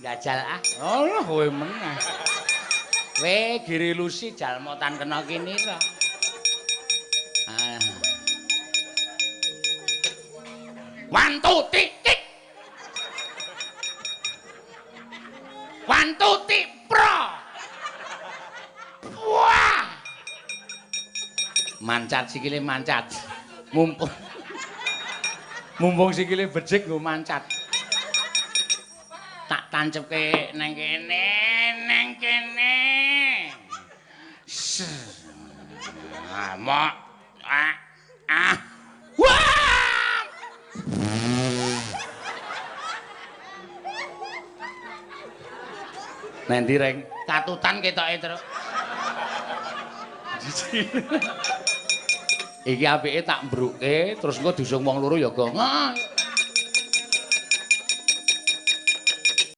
Jajal ah. Alah kowe meneh. Kowe Giri Lusi jalma tan kena kinira. Ah. Wantu tik. Wantu tik pro. Wah. Mancat sikile mancat. Mumpung mumpung sikile becik nggo mancat. Tak tancepke nang kene, nang kene. Amok. Ah. Ah. Wah! Nanti reng katutan ketoke, Truk. Iki apike tak mbruke terus engko diusung wong loro ya, Gong.